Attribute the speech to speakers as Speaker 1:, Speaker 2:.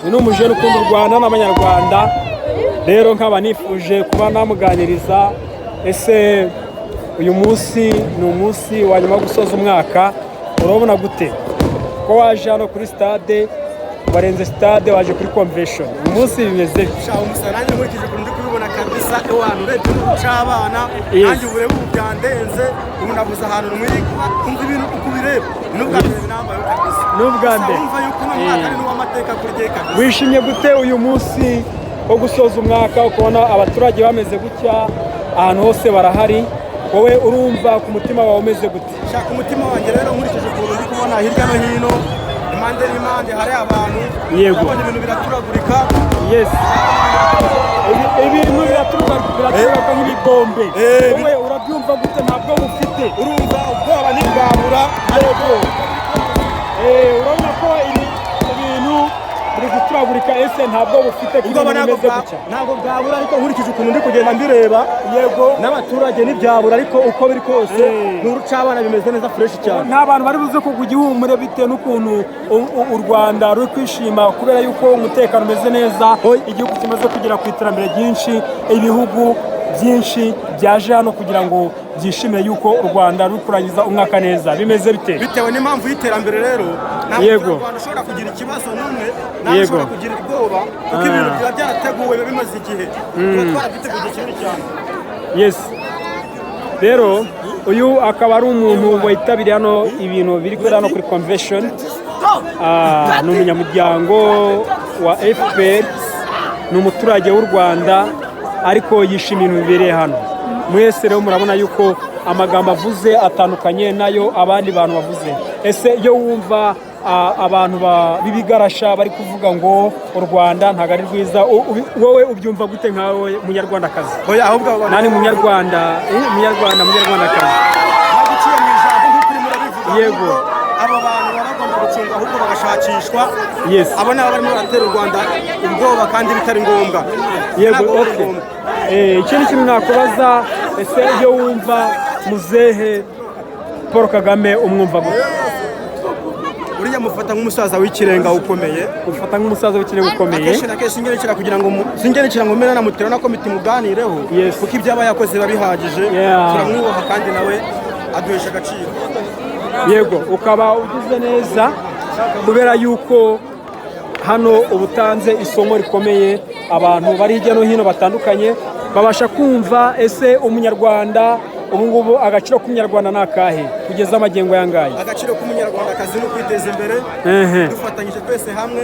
Speaker 1: Uyu ni umujene ukunda u Rwanda n'Abanyarwanda. Rero nkaba nifuje kuba namuganiriza. Ese uyu munsi ni umunsi wa nyuma wo gusoza umwaka, urabona gute ko waje hano kuri stade, warenze stade waje kuri convention? Uyu munsi bimeze bite?
Speaker 2: Sha umusa, nanjye nkurikije ukuntu ndi kubibona kabisa, ewana, urebye n'urucabana, nanjye uburebe ubu byandenze. Ubu nabuze ahantu ntwikwa. Umva, ibintu uko ubireba ni n'ubwa mbere binambayeho kabisa.
Speaker 1: Ni ubwa mbere.
Speaker 2: Gusa wumva yuko uno mwaka ari n'uw'amateka kuri jye kabisa.
Speaker 1: Wishimye gute uyu munsi wo gusoza umwaka, ukabona abaturage bameze gutya, ahantu hose barahari? Wowe urumva ku mutima wawe umeze gute?
Speaker 2: Shaka umutima wanjye rero, nkurikije ukuntu ndi kubona hirya no hino, impande n'impande hari abantu, ndabona ibintu biraturagurika.
Speaker 1: Yes, ibintu biraturuka nk'ibibombe. Wowe urabyumva gute? Ntabwo bufite?
Speaker 2: Urumva ubwoba ntibwabura.
Speaker 1: Yego. Urabona ko ibintu biri guturagurika. Ese ntabwo bufite ko
Speaker 2: Ubwoba
Speaker 1: ibintu
Speaker 2: ntabwo
Speaker 1: bimeze gutya?
Speaker 2: Ntabwo bwabura, ariko nkurikije ukuntu ndi kugenda mbireba n'abaturage ntibyabura, ariko uko biri kose ni urucabana, bimeze neza, fresh cyane.
Speaker 1: Nta bantu bari buze kugwa igihumure bitewe n'ukuntu u Rwanda ruri kwishima kubera yuko umutekano umeze neza, igihugu kimaze kugera ku iterambere ryinshi, ibihugu byinshi byaje hano kugira ngo byishimire yuko u Rwanda ruri kurangiza umwaka neza. Bimeze bite?
Speaker 2: Bitewe n'impamvu y'iterambere rero, nta muturarwanda ushobora kugira ikibazo n'umwe, nta ushobora kugira ubwoba, kuko ibintu biba byarateguwe, biba bimaze igihe, tuba twarabiteguye igihe kinini cyane.
Speaker 1: Yes, rero uyu akaba ari umuntu witabiriye hano ibintu biri kubera hano kuri convention. Ni umunyamuryango wa FPR, ni umuturage w'u Rwanda, ariko yishimiye ibintu bibereye hano. Mwese rero murabona yuko amagambo avuze atandukanye n'ayo abandi bantu bavuze. Ese iyo wumva abantu b'ibigarasha bari kuvuga ngo u Rwanda ntabwo ari rwiza, wowe ubyumva gute nkawe munyarwandakazi?
Speaker 2: Oya, ahubwo abo bantu
Speaker 1: Nani munyarwanda, munyarwanda, munyarwandakazi?
Speaker 2: Ntabwo uciye mu ijambo nk'uko urimo urabivuga. Ahubwo abo bantu baba bagomba gucunga, ahubwo bagashakishwa. Abo ni abarimo baratera u Rwanda ubwoba kandi bitari ngombwa. Ntabwo biri ngombwa.
Speaker 1: Ikindi kintu nakubaza, ese iyo wumva muzehe Paul Kagame umwumva gute?
Speaker 2: Uriya mufata nk'umusaza w'ikirenga ukomeye.
Speaker 1: Ufata nk'umusaza w'ikirenga ukomeye.
Speaker 2: Akenshi na kenshi singerekera kugira ngo singerekera ngo mbe namutera na komite muganireho, kuko ibyo aba yakoze biba bihagije. Turamwubaha kandi nawe aduhesha agaciro.
Speaker 1: Yego, ukaba ugize neza kubera yuko hano uba utanze isomo rikomeye. Abantu bari hirya no hino batandukanye babasha kumva. Ese umunyarwanda ubu ngubu, agaciro k'umunyarwanda ni akahe kugeza amagingo yangaye?
Speaker 2: Agaciro k'umunyarwandakazi ni ukwiteza imbere dufatanyije twese hamwe.